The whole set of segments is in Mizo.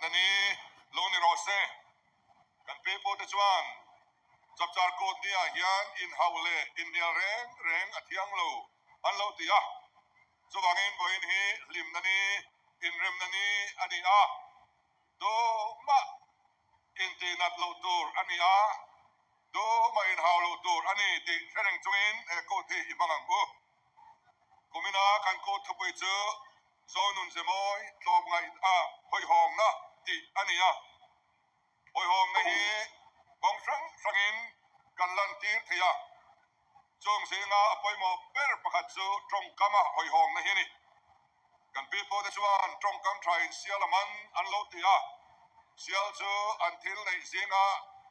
Na ni lo ni rawh se. Kan pi pawhte chuan Chapchar Kut ni-ah hian inhauh leh inhnial reng reng a thiang lo an lo ti a. Chuvangin vawiin hi hlimna ni, inremna ni a ni a. Tumah intihnat loh tur a ni a, tumah inhau loh tur a ni tih hre reng chungin he kut hi i hmang ang u. Kumina kan kut thupui chu Zonun Zemawi tlawmngaih a hawihhawmna tih a ni a. Hawihhawmna hi kawng hrang hrangin kan lantir thei a. Chung zinga a pawimawh ber pakhat chu tawngkama hawihhawmna hi a ni. Kan pi pawhte chuan tawngkam thain sial a man an lo ti a, sial chu an thil neih zinga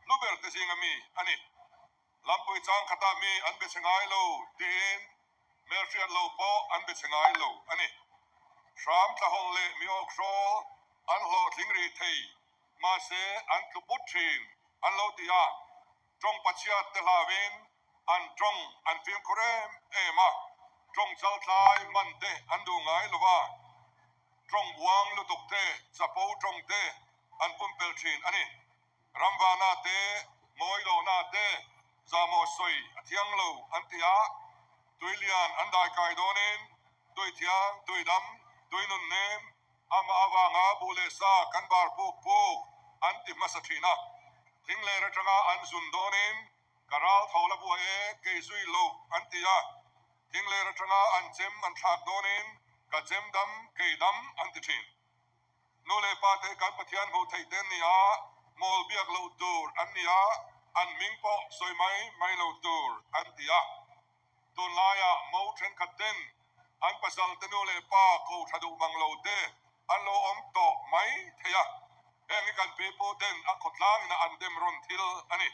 hlu berte zinga mi a ni. Lampui chang khatah mi an be chhe ngai lo tiin hmelhriat lo pawh an be chhe ngai lo a ni. Hram tlahawlh leh mi awkhrawl an hlawhtling rih thei, mahse an tlu put thin an lo ti a, tawng pachhiat te hlauin an tawng an fimkhur em em a, tawng chaltlai man te an duh ngai lo va, tawng uang lutuk te, chapo tawng te an pumpelh thin a ni. Ramvana te, Ngawilohna te, Zahmawh sawi a thiang lo an ti a, Tuilian an daikai dawnin Tuithiang, Tuidam, Tuinun nem, amah avanga buh leh sa kan bar puk puk an ti hmasa thin a. Thingler atanga an zun dawnin ka ral tho la buai e, kei zui lo an ti a. Thingler atanga an chem an thlak dawnin ka chem dam, kei dam an ti thin. Nu leh pa te kan Pathian hmuh theih te an ni a, mawl biak loh tur an ni a, an hming pawh sawi mai mai lo tur an ti a. Tunlaiah mo thenkhat ten an pasal te nu leh pa ko tha duh mang lo te an lo awm tawh mai thei a, heng hi kan pipu ten a khawtlang ina an dem rawn thil a ni.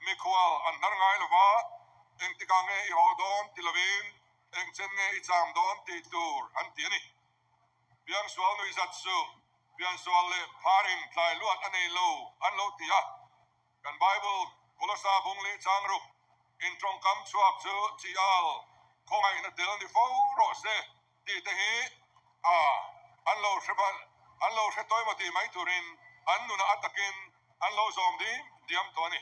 Mikhual an hnar ngai lo va, engtikah nge i haw dawn ti lovin engchen nge i cham dawn tih tur an ti a ni. Piangsual nuihzat chu piansual leh pharin tlai luat a nei lo an lo ti a. Kan Bible Kolosa bung leh chang ruk in tawngkam chhuak chu chi al khawngaihna tel ni fo rawh se tih te hi a an lo hre an lo hre tawi maw tih mai turin an nunah a takin an lo zawm dim diam tawh a ni.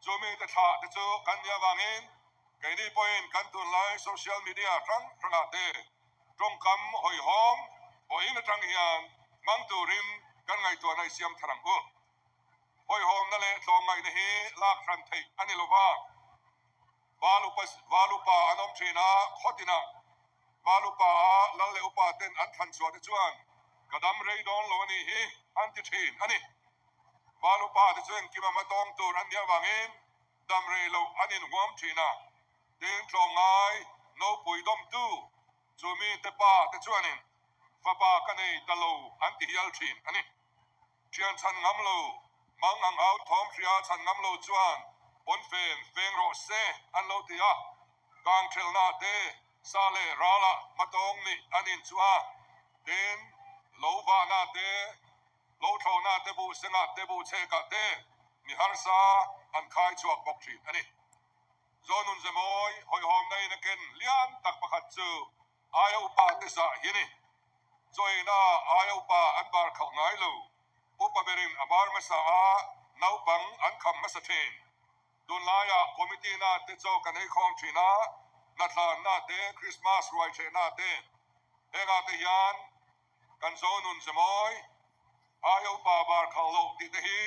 Chu mite thlah te chu kan nih avangin keini pawhin kan tunlai social media hrang hrangah te Tawngkam hawihhawm vawiin atang hian hmang turin kan ngaihtuahna i siam thar ang u. Hawihhawmna leh tlawmngaihna hi lak hran theih a ni lova, Val upa Val upa an awm thin a, khawtinah Val upa a lal leh upa ten an thlan chhuah te chuan ka dam rei dawn lo a nih hi an ti thin a ni. Val upa te chu engkim a hmatawng tur an nih avangin dam rei loh an inhuam thin a. Tin, tlawmngai nopui dawmtu chu mite pa te chuanin fapa ka nei ta lo an ti hial thin a ni. Thian chhan ngam lo, mang ang au thawm hria chhan ngam lo chuan pawnfen feng rawh se an lo ti a. Kang thelhna te sa leh ralah hmatawng nih an inchuh a. Tin, lo vahna te Lo thlawhna te buh sengah te buh chhekah te mi harsa an khai chhuak bawk thin a ni. Zonun Zemawi hawihhawmna in a ken lian tak pakhat chu aia upa te zah hi a ni. Chawiina aia upa an bar khalh ngai lo. Upa berin a bar hmasa a, naupang an kham hmasa thin. Tunlaiah committee na te chaw kan ei khawm thin a, hnathlanna te, Christmas ruaichhehna te, hengah te hian Kan Zonun Zemawi, aia upa bar khalh loh tih te hi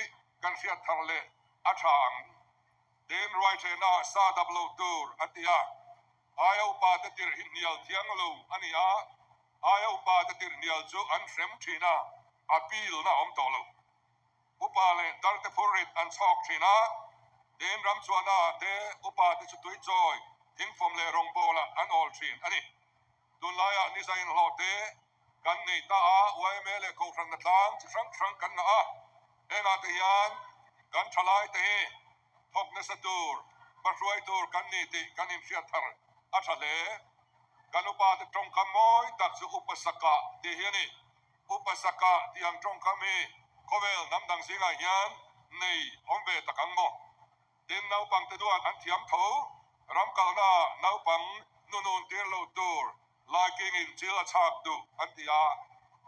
kan hriat thar leh a tha ang. Tin, ruaithehna sa dap lo tur a ti a, aia upa te tirh hi hnial thiang lo a ni a, aia upa te tirh hnial chu an hrem thin a, appeal na a awm tawh lo. Upa leh tar te phurrit an chhawk thin a, tin ramchhuahna ah te upa te chu tuichawi, thingfawm leh rawngbawlah an awl thin a ni. Tunlaiah ni zain hlawh te kan nei ta a, yma leh Kohhran tlang chi hrang hrang kan ngah a, hengah te hian kan thalai te hi thawk nasa tur, hmahruai tur kan ni tih kan inhriat thar a tha hle. Kan upa te tawngkam mawi tak chu Upa Saka tih hi a ni. Upa Saka tih ang tawngkam hi khawvel hnam dang zingah hian nei awm ve tak ang maw? Tin, naupangte duan an thiam tho. Ram kalna naupang nunun tir lo tur laikingin chil a chhak duh an ti a.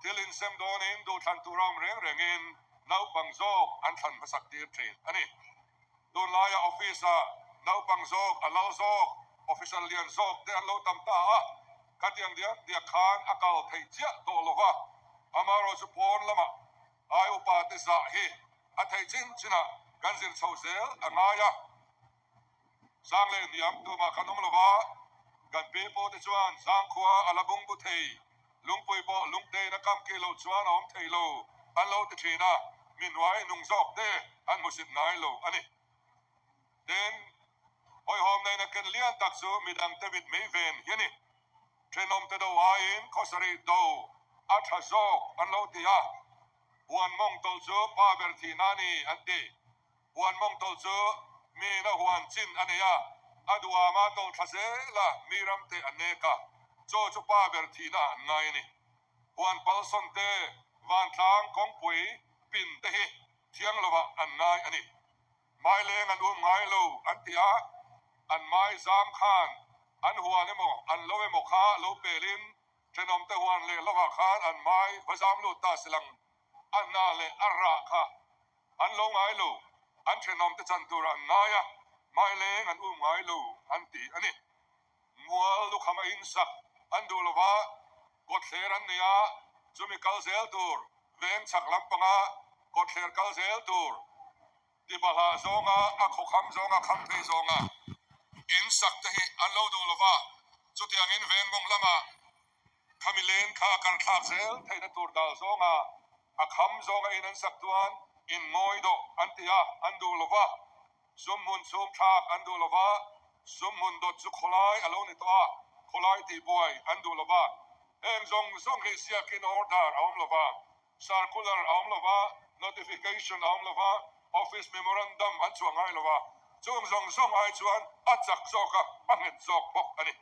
Thil insem dawnin duhthlan tur awm reng rengin naupang zawk an thlan hmasak tir thin a ni. Tunlaia office-ah naupang zawk, a lal zawk, officer lian zawk te an lo tam ta a, khatiang diak diak khan a kal theih chiah tawh lo va, amaherawhchu pawn lamah ai upa te zah hi a theih chin chinah kan zir chho zel a ngai a. Sang leh hniam tumah kan awm lo va, kan pi pu te chuan zangkhua a la bung bu thei, lungpui pawh lungtein a kam kih loh chuan a awm thei lo an lo ti thin a, mi hnuai nung zawk te an hmusit ngai lo a ni. Tin, hawihhawm neihna ken lian tak chu midang te mit mei ven hi a ni. Thenawmte do aiin khawsarih do a tha zawk an lo ti a, huan mawng tawlh chu pa ber thihna a ni an ti. Huan mawng tawlh chu miin a huan chin a nei a, a duhama tawlh thla zel a, mi ram te a nek a, chaw chu pa ber thihna ah an ngai a ni. Huan palsawn te, vantlang kawngpui pin te hi thiang lovah an ngai a ni. Maileng an um ngai lo an ti a, an mai zam khan an huan emaw an lo emaw kha lo pelin thenawmte huan leh lovah khan an mai va zam lut ta silang a hna leh a rah kha an lo ngai lo, an thenawmte chan tur an ngai a, maileng an um ngai lo an ti a ni. Mual lukham a insak an duh lo va, kawtthler an nei a, chumi kal zel tur veng chhak lampanga kawtthler kal zel tur tibahla zawnga a khawkham zawnga kham phei zawnga insak te hi an lo duh lo va, chutiangin veng mawng lamah Khami len kha a kar thlak zel theihna tur dal zawnga a kham zawnga in an sak chuan in ngawi dawh an ti a, an duh lo va. Sum hmun chhum thlak an duh lo va, sum hmun dawt chu khawlai a lo ni tawh a, khawlai tihbuai an duh lo va. Heng zawng zawng hi siakin order a awm lo va, circular a awm lo va, notification a awm lo va, office memorandum an chhuah ngai lo va, chung zawng zawng ai chuan a chak zawk a, a nghet zawk bawk a ni.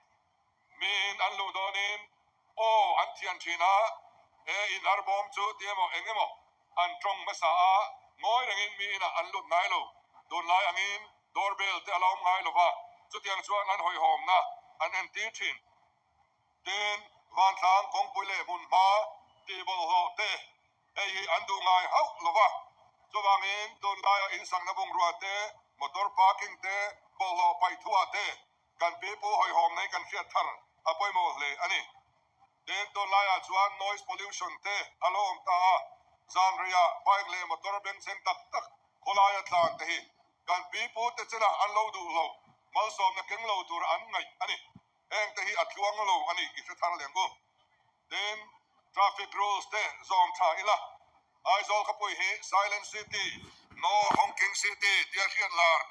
Miin an luh dawnin aw an thian thin a, he in arbawm chu ti emaw eng emaw an tawng hmasa a, ngawi rengin mi inah an lut ngai lo. Tunlai angin door bell te a la awm ngai lo va, chutiang chuan an hawihhawmna an entir thin. Tin, vantlang kawngpui leh hmunhma tihbawlhhlawh te Hei hi an duh ngai hauh lo va, chuvangin tunlaia insakna bungrua te, motor parking te, bawlhhlawh paih thuah te kan pipu hawihhawm nei kan hriat thar a pawimawh hle a ni. Tin, tunlaiah chuan noise pollution te a lo awm ta a, zan reiah bike leh motor bengchheng tak tak khawlaia tlan te hi kan pipu te chenah an lo duh lo, malsawmna keng lo tur an ngaih a ni. Heng te hi a tluang lo a ni i hre thar lem u. Tin, traffic rules te zawm tha ila, Aizawl khawpui hi Silent City, No Honking City tia hriat lar kan.